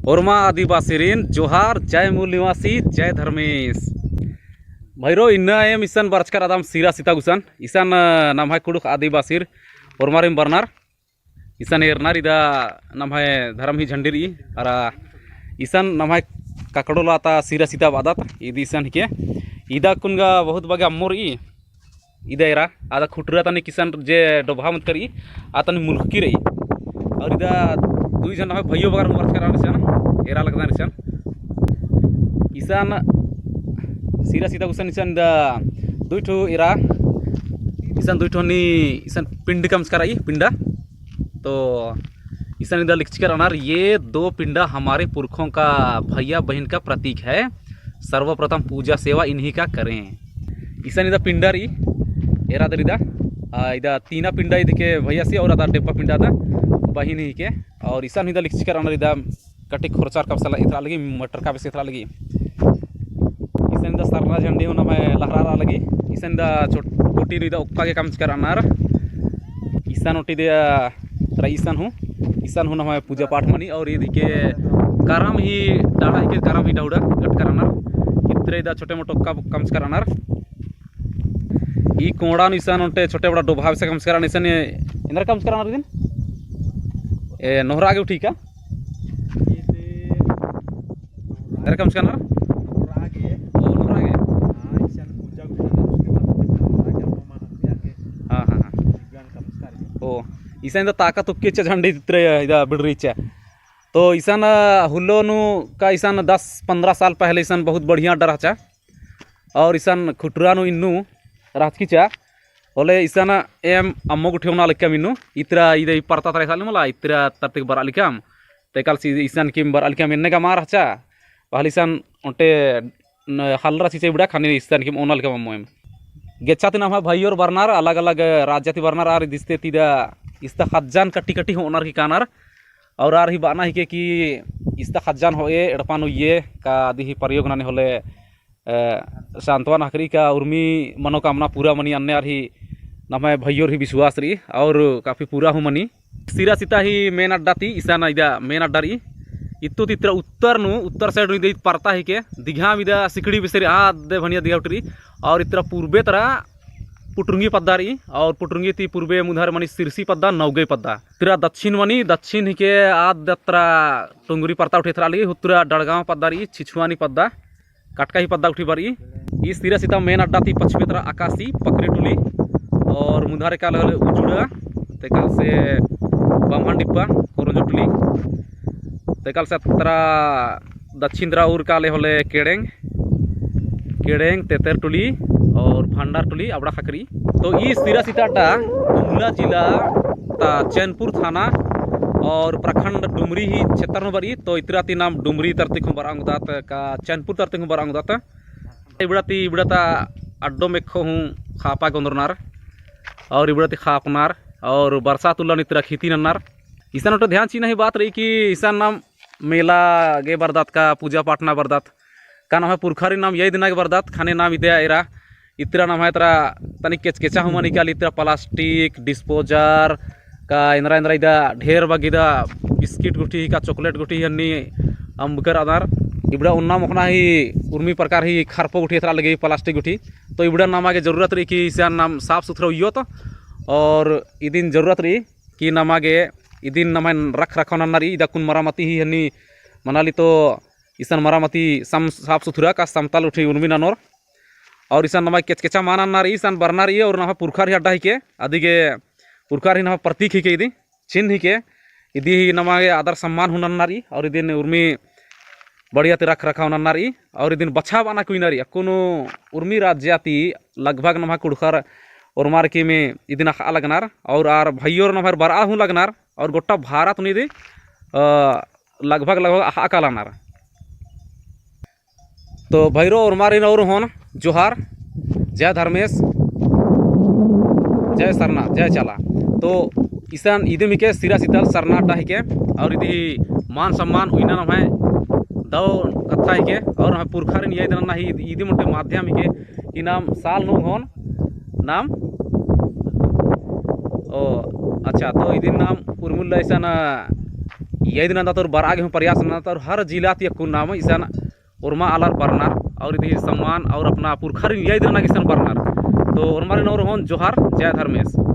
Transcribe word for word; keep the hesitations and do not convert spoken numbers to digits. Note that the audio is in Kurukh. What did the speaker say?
ओर्मा आदिवासीरिन जोहार, जय मूल निवासी, जय धर्मेस। भइरो, इन्ना एम इसन बरचका रअदम सिरा सिता गुसन, इसन, अ, नम्है कुँड़ुख़ आदिवासीर ओर्मारिन बरनर। इसन एरनर इदा नम्है धर्म ही झंडी रई, अरा इसन नम्है ककड़ोला ता सिरा सिता बअदत, इदी इसन हिके। इदा कुन गा बहुत बग्गे अम्मो रई, इदा एरा, आदा खुटरा तनी किसन जे डोभा मत करी, आ तनी मुल्की रई। और इदा दुई झन नम्है भइयो बगर हूँ बरचका रअनर इसन, एरा लगदन इसन। इसन सिरा सिता गुसन इसन इदा दुई ठो एरा, इसन दुई ठो नी, इसन पिंड कमचका रई, पिंडा। तो इसन इदा लिखचका रअनर, ये दो पिंडा हमारे पुरखों का, भैया बहन का प्रतीक है, सर्वप्रथम पूजा सेवा इन्हीं का करें। इसन इदा पिंडा रई, एरा दर इदा, आ, इदा तीना पिंडा इदी के भैया सी और अदा डेप्पा पिंडा दा बहिन ही के। और इसन इदा लिखचका रअनर इदा कटी खोरचार कबसला एथरा लगी, मटर का बेस एथरा लगी। इसन दा सरना झंडी हूँ नम्है लहरारआ लगी। इसन दा छोट कोटी नू इदा ओक्का गे कमचका रअनर। इसन ओटी दे तरा इसन हूँ, इसन हूँ नम्है पूजा पाठ मनी और इदी के करम ही डाड़ा ही के करम ही डाउड़ा गटका रअनर। इतरा इदा छोटे मोटे ओक्का कमचका रअनर। ई कोंड़ा नू इसन ओन्टे छोटे बड़ा डोभा बेसे कमचका रअनर इसन। एन्दरा कमचका रअनर इदिन? ए, नोहरा गे उठी का? एन्दरा कमचका रअनर? ओ, नोहरा गे। हाँ, हाँ, हाँ। ओ, इसन इदा ताकत उक्की चा झंडी इतरा इदा बिड़री चा। तो इसन, अ, हुल्लो नू का इसन दस पन्द्रह साल पहले इसन बहुत बढ़िया अड्डा रहचा। और इसन खुटरा नू इन्नू रहचकी चा। होले इसन एम अम्मो गुट्ठी ओना लिक्कम इन्नू, इतरा इदा ई परता तरा इसन मला, इतरा तरती बरआ लिक्कम। ते काल से इसन किम बरआ लिक्कम एन्ने गा मा रहचा। पहले इसन ओन्टे न हलरा चिचा इबड़ा खानी इसन किम ओना लिक्कम अम्मो एम। गेच्छा ती नम्है भइयोर बरनर, अलग-अलग राज्य ती बरनर आर इदिस्ते ती इदा इस्ता खज्जान कट्टी-कट्टी होअनर की कानर। और आर ही बअना हिके कि इस्ता खज्जान होए, एड़पा नू उइये का अदी ही प्रयोग ननी होले, अ, सांत्वना हकरी का उर्मी मनोकामना पूरा मनी अन्ने आर ही नम्है भइयोर ही विश्वास रई और काफी पूरा हूँ मनी। सिरा सिता ही main अड्डा ती इसन इदा main अड्डा रई। इत्तु ती इतरा उत्तर नू, उत्तर side नू इदा परता हिके, दिघाम इदा सिकड़ी बेसे रई, आद भनिया दिघा उठी रई। और इतरा पूर्बे तरा पुटरुंगी पद्दा रई, और पुटरुंगी ती पूर्बे मुधार मनी सिरसी पद्दा, नौगई पद्दा। इतरा दक्षिण मनी, दक्षिण हिके आद तरा टुंगरी परता उठी एथरा लगी, हुतरा डड़गांव पद्दा रई, छिछुआनी पद्दा। कटका ही पद्दा गुट्ठी बरई। ई सिरा सिता main अड्डा ती पच्छिमे तरा अकासी, पकरी टुली, और मुधारे काले होले उजुड़ा, ते काल से बम्हन डिप्पा, कोरोंजो टुली, ते काल से तरा दक्षिण तरा उर काले होले केड़ेंग, केड़ेंग, तेतेर टुली और भंडार टुली, अबड़ा खकरी। तो ई सिरा सिता अड्डा गुमला जिला ता चैनपुर थाना और प्रखंड डुमरी ही क्षेत्र नू बरई। तो इतरा ती नाम डुमरी तरती खूँ बरआ ओंगदत का चैनपुर तरती खूँ बरआ ओंगदत। इबड़ा ती इबड़ा ता अड्डो मेक्खो हूँ खापा गोंदरनर और इबड़ा ती खापनर और बरसात उल्ला नू इतरा खेती नन्नर। इसन ओन्टे ध्यान चिअना ही बात रई कि इसन नाम मेला गे बरदत का पूजा पाठ ना बरदत का नम्है पुरखारिन नाम यई दिना गे बरदत, ख़ने नाम इदे एरा इतरा नम्है तरा तनिक केचकेचा हूँ मनी काली, इतरा plastic disposal का एन्दरा एन्दरा इदा ढेर बग्गे इदा biscuit गुट्ठी का chocolate गुट्ठी हन्नी अम्बकर अदर। इबड़ा ओन्ना मोख़ना ही उर्मी प्रकार ही खरपो गुट्ठी एथरा लगी plastic गुट्ठी। तो इबड़ा नमा गे जरूरत रई कि इसन नाम साफ सुथरा उइयोत और इदिन जरूरत रई कि नमा गे इदिन नम्है रख रखाव नन्ना रई, इदा कुन मरामती ही हन्नी मनाली तो इसन मरामती सम-, साफ सुथरा का समतल गुट्ठी उर्मी ननोर। और इसन नमा गे केचकेचा मा नन्ना रई, इसन बरना रई और नम्है पुरखार ही अड्डा हिके, अदिगे पुरखार ही नम्है प्रतीक हिके, इदी चिन्ह हिके, इदी ही नमा गे आदर सम्मान हूँ नन्ना रई और इदिन उर्मी बढ़िया ती रख रखाव नन्ना रई और इदिन बछाबअना कुइना रई। अक्कुन उर्मी राज्य ती लगभग नम्है कुँड़ुख़र ओर्मार किम इदिन अख़आ लगनर और आर भइयोर नम्है बरआ हूँ लगनर और गोट्टा भारत नू इदी, अ, लगभग लगभग अख़आ कालनर। तो भइरो ओर्मारिन और होन जोहार, जय धर्मेस, जय सरना, जय चाला। तो इसन इदिम हिके सिरा सिता सरना अड्डा हिके और इदी मान सम्मान उइना नम्है दव कत्था हिके और नम्है पुरखारिन यई दिना ही इदिम ओन्टे माध्यम हिके कि नाम साल नू होन नाम। ओ अच्छा, तो इदिन नाम उर्मिला इसन याद नंदत और बरआ गे हूँ प्रयास नंदत और हर जिला ती अक्कुन नाम इसन ओर्मा आलर बरनर और इदी सम्मान और अपना पुरखारिन याद नना गे इसन बरनर। तो ओर्मारिन और होन जोहार, जय धर्मेस।